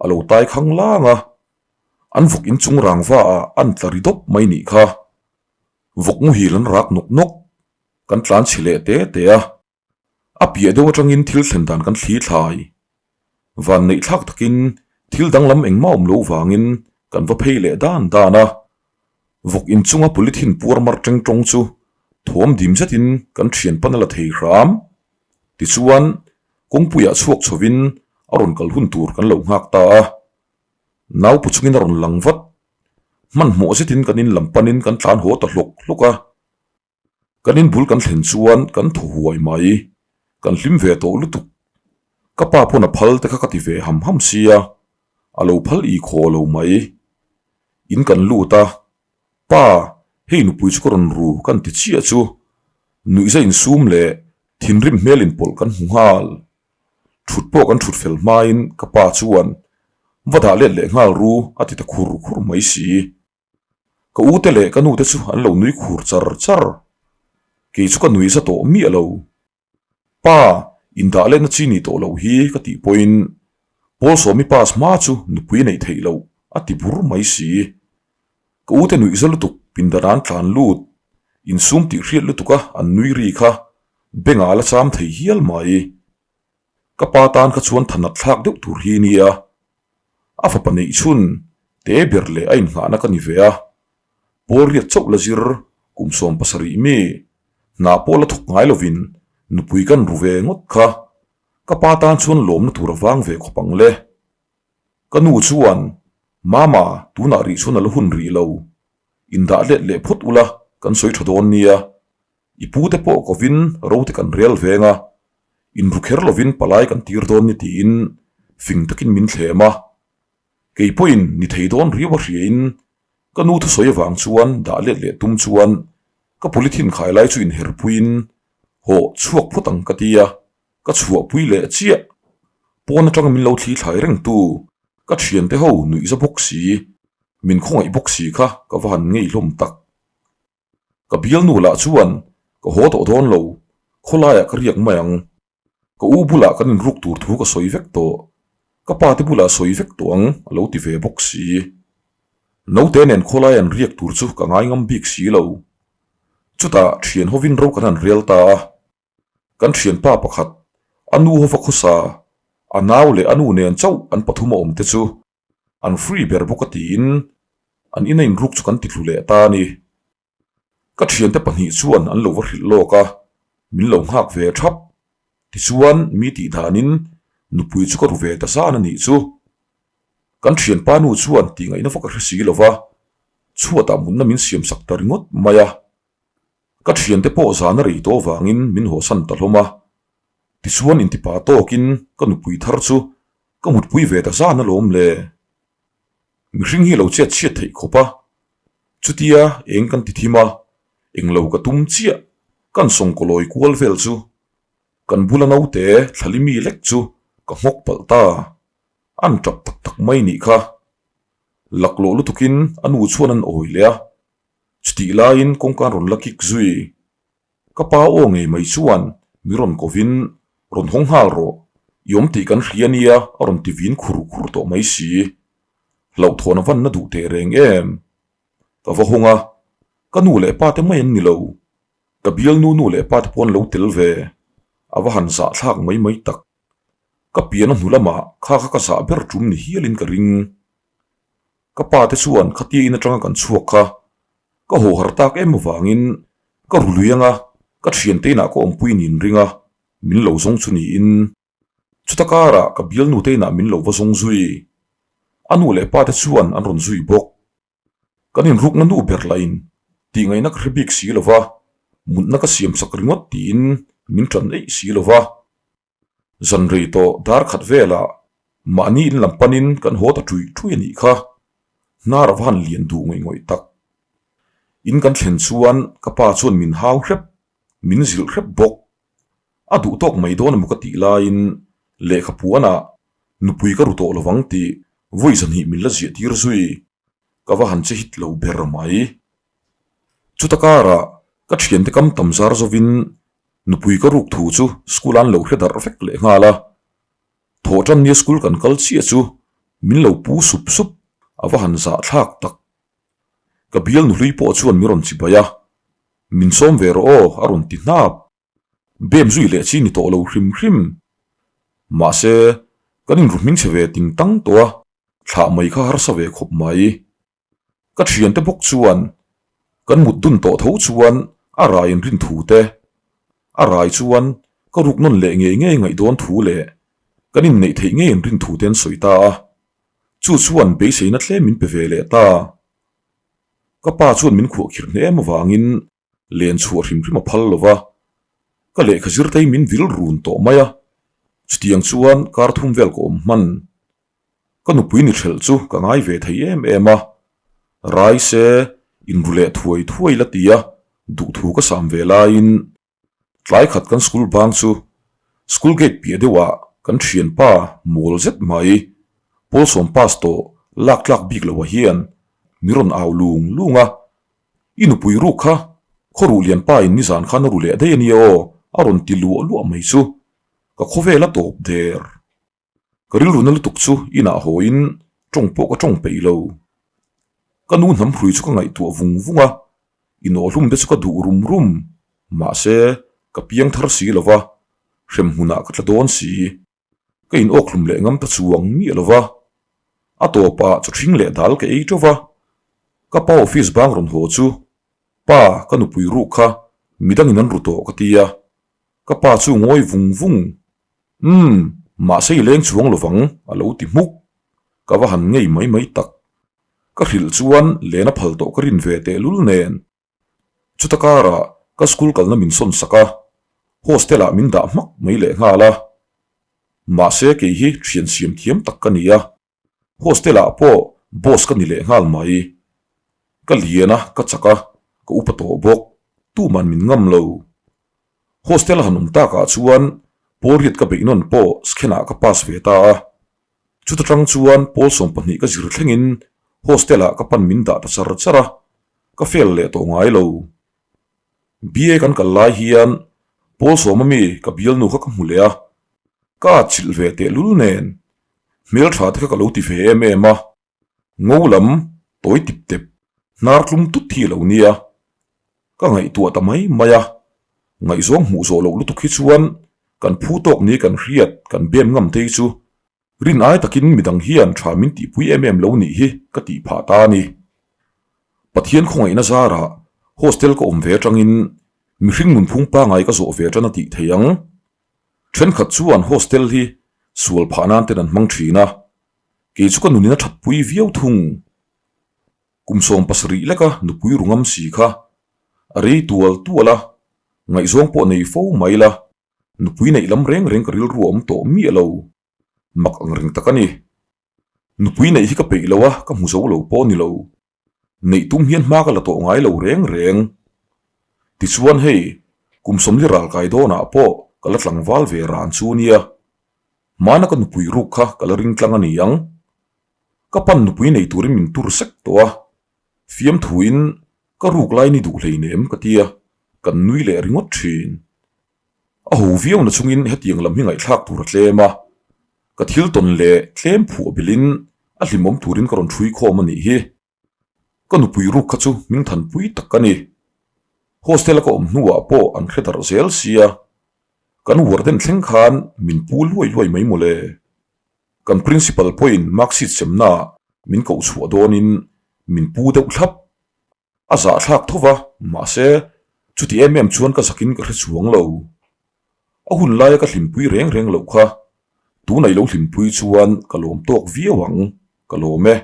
a lo tai khang lang a. An vawk inchung rangva ah an tla ri dawp mai nih kha. Vawk muhil an rak nawk nawk. Kan tlan chhe leh te te a. A piah deuh atangin thil thlen dan kan thli thlai. Van neih thlak takin thil danglam engmah awm loh vangin kan va phei leh dan dan a. Vawk inchunga polythene puar mar teng tawng chu thawm dim zetin kan thian pan a la thei hram. Tichuan, kawngpuiah chhuak chhovin a rawn kal hun tur kan lo nghak ta a. Naupu chungin a rawn lang vat. Hmanhmawh zetin kan in lam panin kan tlan haw ta hlawk hlawk a. Kan in bul kan thlen chuan kan thaw huai mai, kan hlim ve tawh lutuk. Ka pa pawn a phal te kha ka ti ve ham ham sia, a lo phal i khaw lo mai. In kan lut a, Pa, hei nupui chu ka rawn ru kan ti chiah chu nuihza insum leh thinrim hmel inpawlh kan hmu nghal. Thut pawh kan thut fel hmain ka pa chuan va dah let leh nghal ru a ti ta khur khur mai si. Ka u te leh ka nu te chu an lo nui khur char char. Kei chu ka nui za tawh miah lo. Pa, indah lehna chi ni tawh loh hi ka tih pawhin Paul Sawmi pass hma chu nupui neih theih loh a ti bur mai si. Ka u te nuih za lutuk pindan an tlan lut, insum tih hriat lutuk a an nui ri kha bengah a la cham thei hial mai. Ka pa tan kha chuan thanat thlak deuh tur hi nia. A fapa neih chhun te ber leh a innghahna ka ni ve a. Pawl riat chauh la zir kum 70 mi hna pawh la thawk ngai lovin nupui kan ru ve ngawt kha. Ka pa tan chuan lawmna tur a vang ve khawp ang le. Ka nu chuan, Mama, tunah rih chuan a la hun rih lo. Indah let leh phawt ula kan sawi tha dawn nia. I pu te pawh kovin ro te kan rel veng a, inru kher lovin palai kan tir dawn ni tiin fing takin min thlem a. Kei pawhin ni thei dawn riau a hriain ka nu thusawi avang chuan dah let leh tum chuan ka polythene khai lai chu inherpuiin hawh chhuak phawt ang ka ti a, ka chhuahpui leh chiah. Pawn atanga min lo thli thlai reng tu ka thiante ho nuihza bawk si, min khawngaih bawk si kha ka va han ngei hlawm tak. Ka bialnu lah chuan ka haw tawh dawn lo, khawlaiah ka riak mai ang. Ka u bulah kan inruk tur thu ka sawi vek tawh, ka pa te bulah sawi vek tawh ang a lo ti ve bawk si. Naute nen khawlai an riak tur chu ka ngai ngam bik si lo. Chutah thian hovin ro kan han rel ta a. Kan thianpa pakhat, a nu hova khawsa, a nau leh a nu nen chauh an pathum a awm te chu an free ber bawk a tiin an ina inruk chu kan ti tlu leh ta a ni. Ka thiante pahnih chuan an lo va hrilh lawk a, min lo nghak ve thap. Tichuan mi tih danin nupui chu ka ru ve ta zan a nih chu. Kan thianpa nu chuan tih ngaihna vak a hre si lo va, chhuatah mutna min siam sak ta ringawt mai a. Ka thiante pawh zan a rei tawh vangin min hawsan ta hlawm a. Tichuan intipa tawkin ka nupui thar chu ka mutpui ve ta zan alawm le. Mihring hi lo chet chhiat theih khawp a, chutia eng kan ti thim a, englo ka tum chiah kan sawngkawlawi kual vel chu kan bula naute thlali mi lek chu ka nghawk palh ta, an tap tak tak mai nih kha. Laklawh lutukin a nu chuan an awi leh a, chutih laiin kawngka an rawn la kik zui. Ka pa aw ngei mai chuan mi rawn kovin, Rawn hawng nghal rawh, i awm tih kan hria nia a rawn ti vin khur khur tawh mai si. Hlauhthawn a van na duh teh reng em? Ka va hawng a, ka nu leh pa te mai an ni lo. Ka bialnu nu leh pa te pawh an lo tel ve. A va han zahthlak mai mai tak. Ka pian a hnu lamah kha kha ka zah ber tum ni hialin ka ring. Ka pa te chuan khatia in atanga kan chhuak kha ka haw har tak em avangin ka ru lui anga ka thiante inah ka awmpui niin ring a, min lo zawng chu niin. Chuta karah ka bialnu te inah min lo va zawng zui. A nu leh pa te chuan an rawn zui bawk. Kan inrukna nu ber lahin tih ngaihna ka hre bik si lo va, mutna ka siam sak ringawt tiin min tan eih si lo va. Zan rei tawh dar khat velah mahni in lam panin kan haw ta ṭuih ṭuih a nih kha. Hnar a va han lian duh ngawih ngawih tak. In kan thlen chuan ka pa chuan min hau hrep, min zilh hrep bawk. A duh tawk mai dawn emaw ka tih laiin lehkha puanah nupui ka ru tawh lovang tih vawi zahnih min la ziah tir zui. Ka va han che hit lo ber mai. Chuta karah ka thiante kam tam zar zovin nupui ka ruk thu chu school an lo hre darh vek leh nghal a. Thawh tan nia school kan kal chiah chu min lo pu sup sup a va han zahthlak tak. Ka bial nuhlui pawh chuan min rawn chibai a, Min sawm ve rawh aw a rawn ti hnap. Bem zui leh chi ni tawh lo hrim hrim. Mahse, kan inru hming chhe ve ting tang tawh a, thlah mai kha harsa ve khawp mai. Ka thiante bawk chuan kan mut dun tawh tho chuan a rai in rin thu te, a rai chuan ka ruk nawn leh ngei ngei ngaih dawn thu leh kan inneih theih ngei in rin thu te an sawi ta a. Chu chuan beiseina tlem min pe ve leh ta. Ka pa chuan min khuahkhirh hne em avangin len chhuah hrim hrim a phal lo va, ka lehkha zirtei min vil run tawh mai a, chutiang chuan kar thum vel ka awm hman. Ka nupui ni hrelh chu ka ngai ve thei em em a, rai se inru leh thuai thuai la ti a, duhthu ka sam ve laiin tlai khat kan school bang chu school gate piah deuhah kan thianpa mawl zet mai Pawlsawm pass tawh lak tlak bik loah hian mi rawn au lung lung a, I nupui ruk kha khaw ruh lian pa in nizan khan a ru leh daih a nia aw a rawn ti luah luah mai chu ka khawvel a tawp der. Ka rilru na lutuk chu inah hawiin tawng pawh ka tawng peih lo. Ka nu hnam hrui chu ka ngaihtuah vung vung a, inawhhlum te chu ka duh rum rum. Mahse, ka piang thar si lo va, hrem hmunah ka tla dawn si. Ka inawkhlum leh ngam ta chuang miah lo va. A tawpah chaw ṭhing leh dal ka ei ṭeuh va. Ka pa office bang rawn haw chu, Pa, ka nupui ruk kha midangin an ru tawh ka ti a. Ka pa chu ngawi vung vung. Umm, mahse i leng chuang lovang, a lo ti hmuk. Ka va han ngei mai mai tak. Ka hrilh chuan len a phal tawh ka rin ve tehlul nen. Chuta karah ka school kalna min sawn sak a, hostel ah min dah hmak mai leh nghal a. Mahse kei hi thian siam thiam tak ka ni a, hostel ah pawh boss ka ni leh nghal mai. Ka lian a, ka chak a, ka upa tawh bawk, tuman min ngam lo. Hostel a han awm takah chuan pawl riat ka beih nawn pawh Skhen ah ka pass ve ta a. Chuta tang chuan pawl 12 ka zir thlengin hostel ah ka pan min dah ta char char a, ka fail leh tawh ngai lo. BA kan kal lai hian pawl sawma mi ka bialnu kha ka hmu leh a, ka atchilh ve tehlul nen hmeltha te kha ka lo ti ve em em a, ngo lam tawi tip tep hnar tlum tut hi a lo nia. Ka ngaihtuah ta mai mai a, ngaihzawng hmuh zawh loh lutuk hi chuan kan phu tawk ni kan hriat kan bem ngam te hi chu Rin ai takin midang hian tha min tihpui em em lo nih hi ka tih phah ta a ni. Pathian khawngaihna zarah hostel ka awm ve atangin mihring nunphung pangai ka zawh ve tan a tih thei ang. Thenkhat chuan hostel hi sual phah nan ten an hmang thin a, kei chu ka nunin a thatpui viau thung. Kum 70 leka nupui ru ngam si kha a rei tual tual a, ngaihzawng pawh nei fo mai la. Nupui neih lam reng reng ka rilru a awm tawh miah lo. Mak ang reng tak a ni. Nupui neih hi ka peih lo a, ka hmu zo lo pawh a ni lo. Neih tum hian hma ka la tawh ngai lo reng reng. Tichuan hei, kum 40 ral kai dawnah pawh ka la tlangval ve ran chu nia. Hmana ka nupui ruk kha ka la ring tlang a ni ang. Ka pan nupui nei turin min tur sek tawh a, fiamthuin Ka ruk lai ni duh hleinem ka ti a, kan nui leh ringawt thin. A ho viau na chungin hetiang lam hi ngaihthlak tur a tlem a, ka thil tawn leh tlem phuah bilhin a hlimawm turin ka rawn hrui khawm a nih hi. Ka nupui ruk kha chu hmingthanpui tak ka ni. Hostel a ka awm hnuah pawh an hre darh zel sia, kan warden thleng khan min pu luai luai mai mawle. Kan principal pawhin marksheet semnaah min koh chhuah dawnin min pu deuh thlap. A zahthlak tho va, mahse, chuti em em chuan ka zakin ka hre chuang lo. A hun laia ka hlimpui reng reng loh kha, tunah i lo hlimpui chuan ka lawm tawk viau ang, ka lawm e.